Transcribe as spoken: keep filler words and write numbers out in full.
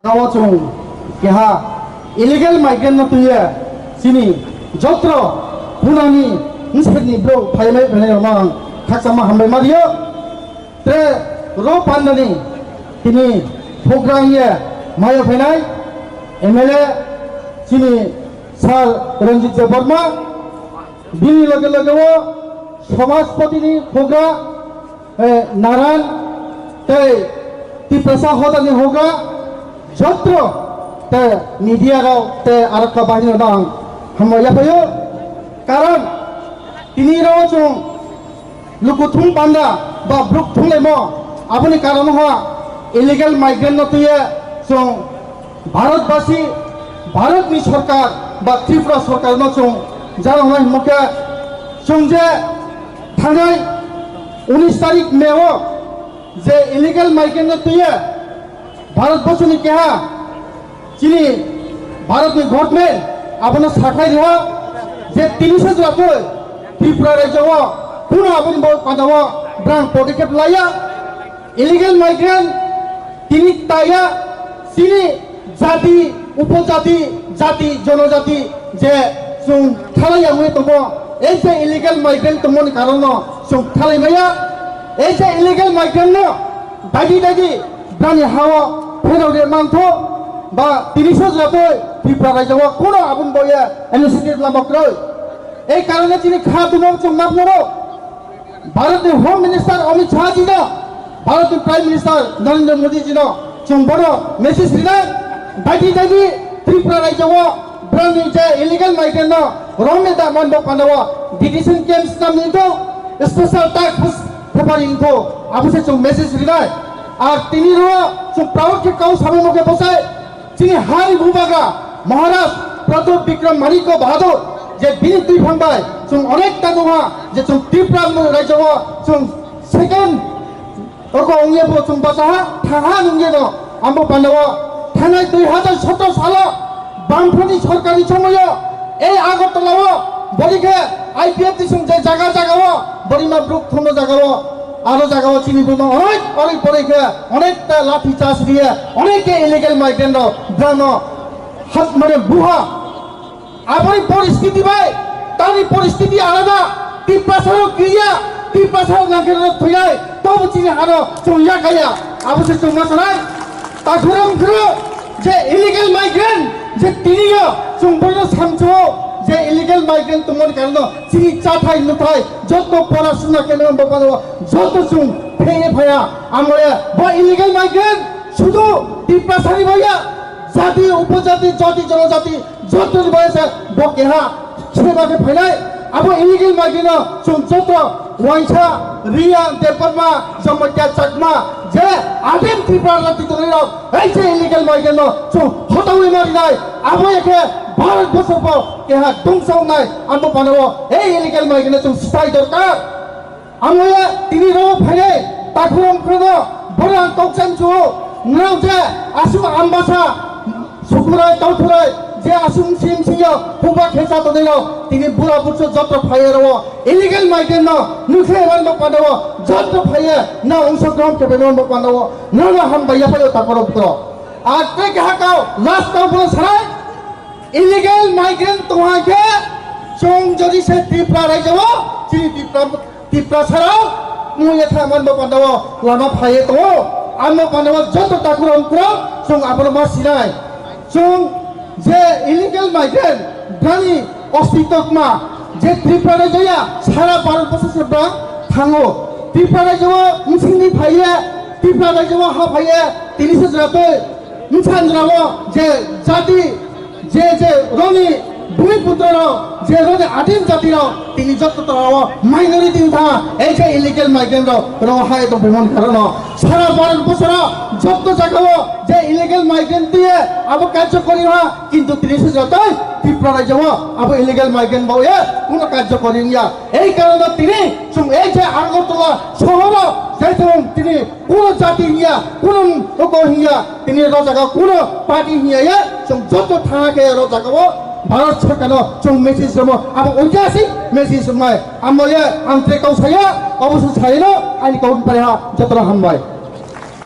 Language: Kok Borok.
Aro chwng keha illegal migrant no twiya chini jotro hunani nsekni bro phaimai phainai rokno ang khakchangma hambai ma rio. Tre ro pandani tini program ye maya phainai M L A chini Sir Ranjit Debbarma, bini loge loge o Samajpatini hogra, eh, Naran, tei Tiprasa hodani hogra, jotro, tei media rok, tei arokha bahini rok ang hambai yaphaio. Karon tini rok chwng lukuthum panda ba bruk thunglaimo, aboni karon ha illegal migrant no twiya chwng Bharatbasi, Bharatni sorkar ba Tripura sorkarno chwng janoknai hwnmokhe, chwng je thangnai unis tarik May o je illegal migrant no twiya Bharatborsoni keha chini Bharatni government abono sakhlai riha je tinisa jwlatwi Tripura rajyo o kuno aboni bo panda o brang podikep laiya. Illegal migrant tini taya chini jati, upojati, jati, jonojati je chwng thalai yangwi tongo, ei je illegal migrant tongmani karonno chwng thalai maya, ei je illegal migrant no daidi daidi brani hao pheno re mantho ba tini sojratoi Tripura rajyo o kuno aboni boya initiative lama kwrwi. Ei karone chini kha dumo chwng ma phungo. Bharatni Home Minister Amit Shah ji no, Bharatni Prime Minister Narendra Modi ji no chwng bono message rinai, daidi daidi Tripura rajyo o brani je illegal migrant no romne da man bo panda o detention camps nam ni to special task force phepari ni to abo se chwng message rinai. Ar tini ro chwng proud khe kau sabai mo khe bosai Chini hani bubagra Maharaj Pratap Bikram Manikya Bahadur je bini twiphang bai chwng onek ta nungha je chwng Tripura rajyo o chwng second oko wngye bo chwng bachaha thangha nungye no ambo pandao thanai dui hazar sotro salo Bamphani sorkarni somoyo ei Agartala o bori khe I P F T song je jaga jaga o bori ma bruk thono jaga o Aro jaga o chini buma onek, onek pore khe, onek ta lathi charge riye, onek ke illegal migrant rok, brano, hat mane buha. Aboni poristiti bai, tani poristiti alada, Tiprasa rok kiriya, Tiprasa rok nangkhe rok thoinai, tobo chini hano chwng yakaya, abo se chwng ma sanai. Takhuram khro je illegal migrant je tiniyo chwng bono samchuo je illegal migrant tongmani karono chini chathai nuthai joto pora suna kene bo pano joto chwng pheye phaya amore bo illegal migrant sudu Tiprasani baya jati upojati jati jonojati joto ni baya se bo keha Seba khe phainai, abo illegal migrant no chwng joto Waisa, Riya, Debbarma, Jamatia, Chakma, je Adim Tripura rok twi tongnai rok, ei je illegal migrant no chwng hotawi ma rinai, abo ya khe Bharat borsor bo keha dungsa wngnai, amo panao ei illegal migrant no chwng swsai dorkar. Amo ya tini rw phainai, takhuram khwrwno, borang tokchang chuo, nrw je aswk ambasa, Sukurai, tauturai, je aswk sing singyo, huba khecha tongnai rok, tini bura burcho joto phaiya rw, illegal migrant no, nukhe wan bo pandao, joto phaiya, na ongso ground khe wan bo pandao, na na ham bai yaphaio takhuram khwrwno. Ar tei khe hakao, last kau bo sarai, illegal migrant tongha khe, chwng jodi se Tripura raijao, chini Tripura Tiprasarok mung ya thang man bo pandao lama phaiye tongo. Amo pandao joto takhurok khurok chwng abono ma sinai. Chwng je illegal migrant brani ostitokma je Tripura raijo ya sara Bharat boso se bra thango. Tripura raijo o msingni phaiye, Tripura raijo o ha phaiye, tini se jwratwi Bwskangrao je jati, je, je roni bumi putrorok, je roni adim jatirok, tini joto torao minority wngkha, ei je illegal migrant rok, rok hai tong bumon karono. Sara Bharat bosoro joto jagao je illegal migrant tiye abo karjokori ha, kintu tini se jotoi Tripura rajyo abo illegal migrant baoye kuno karjokori wngya. Ei karono tini chwng ei je Agartala sohoro je chwng tini Kuno jati hiya, kuno oko hiya, tini ro jaga kuno party hiya ya, chwng joto thangha khe ro jaga o Bharat Sarkar no chwng message rwmo, abo ojasi message rwmai. Amo ya ang tre kau saya, obo se saya no, ani kau pare ha, joto no hambai.